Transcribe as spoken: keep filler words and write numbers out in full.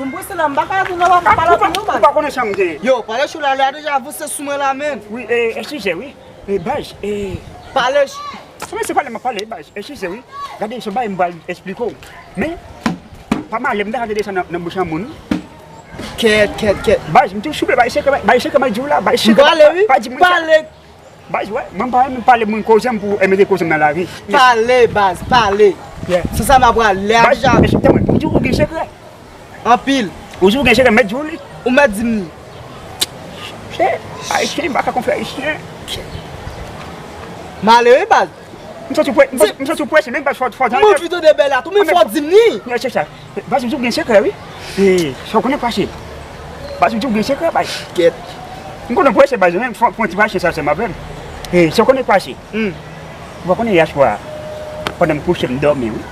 M prese la, m pa ka rete nan pale anpil non, baz. Ou pa konnen sa m gen. Yo, pale cho la, lè a deja avanse sou mwen la, menm. Wi, e, eskize, wi. E, baz, e. Pale. Kòman se pale m ap pale, baz? Eskize, wi. Gade, se yon bagay m pral eksplike w. Men, pa male, m ta ka tande sa nan, nan bouch yon moun. Kèt, kèt, kèt. Baz, m tou souple, bay sekrè, bay sekrè, bay di w la, bay sekrè. M pale, wi. Pa di moun sa. Pale. Baz, wè, mwen m pa renmen pale moun koze m pou m mete koze m nan lari. Pale, baz, pale. Se sa m ap pale, lè a deja. Baz, tanmen, m di w ou gen sekrè. Anpil. Ou di w gen sekrè, mèt di w li. Ou mèt di m li. Se Ayisyen, m pa ka konfye Ayisyen. Male, wi, baz. M santi w pre-, m santi, m santi w prese, men baz fò, fò. M anvi tande bèl la, tou men fò di m li. Wi, se sa. Baz, m di w gen sekrè, wi. E, sa w konnen pase. Baz, m di w gen sekrè, baz. Kèt. M konnen w prese, baz, men fò, fò w ti pasyans ansanm avè m. E, sa w konnen pase. Ou pa konnen yè swa, pandan m kouche, m dòmi, wi.